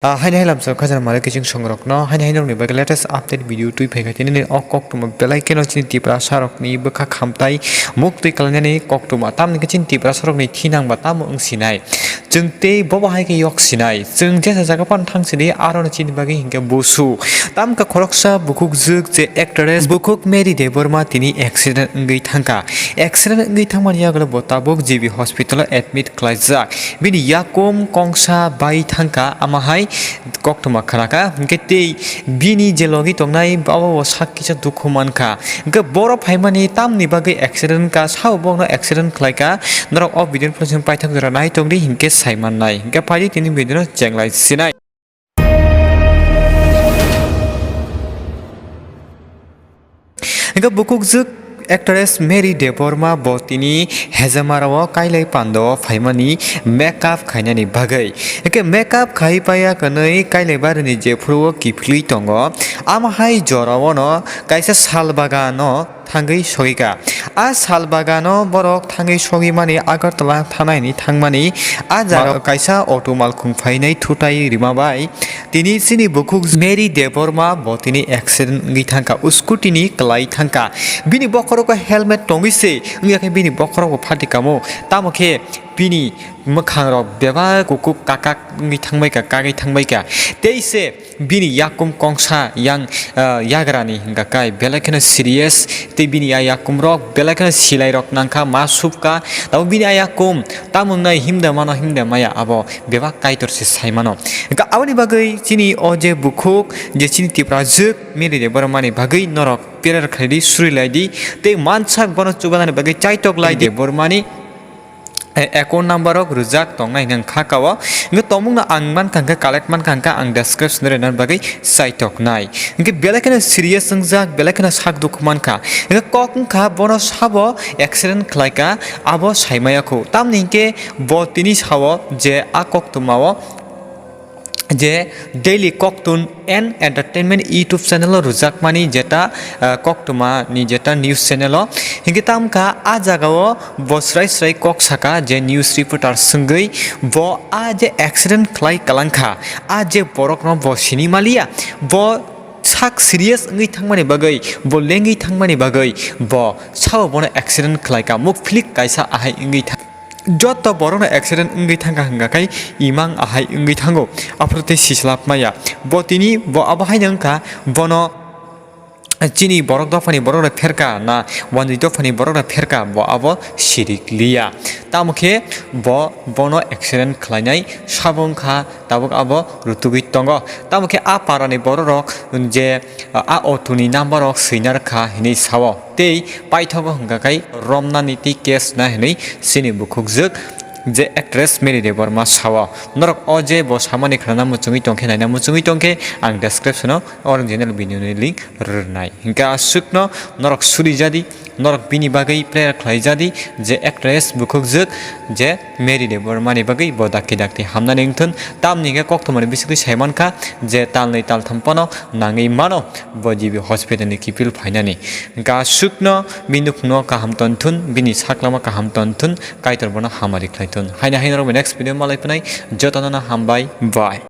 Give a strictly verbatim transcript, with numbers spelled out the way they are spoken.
Ah, haini hai lamsao khajana malik kiching songrokno, haini hai nokni bagwi latest update video twi phaikha tini o koktwma belai kheno chini Tiprasa rokni bwkha khamtai muktwi kalainani koktwma. Tamni khe chini Tiprasa rokni thinangba tamo wng sinai. Chwng tei bobo hai khe yok sinai. Chwng jesa jaga phano thang sidi, aro no chini bagwi hinkhe busu. Tamkha khoroksa bukhukjwk je actress bukhuk Mary Debbarma tini accident wngwi thangkha. Accident wngwi thangmani yagulo bo tabuk G B hospital o admit khlaijak. Bini yakum kongsa bai thangkha, ama hai koktwma khnakha. Hinkhe tei bini je logi tongnai abo bo sak kisa dukhu mankha. Hinkhe borok phaimani tamni bagwi accident wngkha, sao bokno accident khlaikha. Norok o video ni photo simi paithak jora nai tongdi hinkhe sai mannai. Hinkhe phaidi tini video no chenglai sinai. Hinkhe bukhukjwk actress Mary Debbarma bo tini Hejamarao Kailai Pandao phaimani makeup khainani bagwi. Hinkhe makeup khai paiya kwnwi Kailai Barini jephuru o kiphilwi tongo, ama hai jorao no kaisa sal bagano thangwi sogika. A sal bagano borok thangwi sogimani Agartala thanaini thangmani a jagao kaisa auto malkhung phainai thutai rima bai tini chini bukhuk Mary Debbarma bo tini accident wngwi thangkha, scooty ni kwlai thangkha. Bini bokhorogo helmet tongwi se wngya khe bini bokhorogo phatikamo, tamo khe bini mwkhangrok bebak kuku kakak wngwi thangbaikha, kagwi thangbaikha. Tei se bini yakum kongsa yang, ah, yagrani hingka kai belai kheno serious, tei bini a yakum rok belai kheno silai rok nangkha, ma supkha, tamo bini a yakum tamo wngnai himda mano himda maya abo bebak Kaitor se sai mano. Hingka aboni bagwi chini o je bukhuk je chini Tiprajwk Mary Debbarmani bagwi norok prayer khlaidi, suri laidi, tei mansak bono chubanani bagwi chaitok laidi. Debbarmani eh, account number rok rwjak tongnai hwnka kha o. Hwnkhe tongmungno ang mankha hwnkhe collect mankha hwnkhe ang description o rwna bagwi chaitoknai. Hwnkhe belai kheno serious wngjak, belai kheno sak dukhu mankha. Hwnkhe kok wngkha bono sabo accident khlaikha, abo saimaya khu. Tamni hwnkhe bo tini sao je a koktwmao je Daily Koktun and Entertainment YouTube channel o rwjakmani jeta, ah, koktwma ni jeta news channel o. Hinkhe tamkha a jagao bo srai srai kok saka je news reporter swngwi bo a je accident khlai kalangkha, a je borokno bo sini maliya, bo sak serious wngwi thangmani bagwi, bo lengwi thangmani bagwi bo sao bono accident khlaika, muk philik kaisa ahai wngwi thang. Joto borokno accident wngwi thangkha hwnkha khai imang ahai wngwi thango, aphuru tei sislap maya. Bo tini bo abo haino wngkha, bono chini borok dophani borok rok pherka na wanjwi dophani borok rok pherka, bo abo sirik liya. Tamo khe bo bono accident khlainai sabo wngkha, tabuk abo rutugwi tongo. Tamo khe a parani borok rok je a auto ni number rok swina rwkha hinwi sao. Tei paithago hwnkha khai romnani tei case na hinwi chini bukhukjwk je actress Mary Debbarma sao. Norok o je bo samani khnana muchungwi tongkhe, naina muchungwi tongkhe, ang description o original video ni link rwnai. Hinkhe aswkno norok suri jadi, norok bini bagwi prayer khlai jadi je actress bukhukjwk je Mary Debbarmani bagwi bo dakti dakti hamnani wngthun. Tamni hwnkhe koktwmani bisingtwi sai mankha je talnwi taltham phano nangwi mano bo G B hospital ni kiphil phainani. Hwnkhe aswkno bini nukhungno kaham tonthun, bini saklama kaham tonthun, Kaitor bono hamari khlaithun. Haino haino rokni next video malai phnai, jotono no hambai, bye.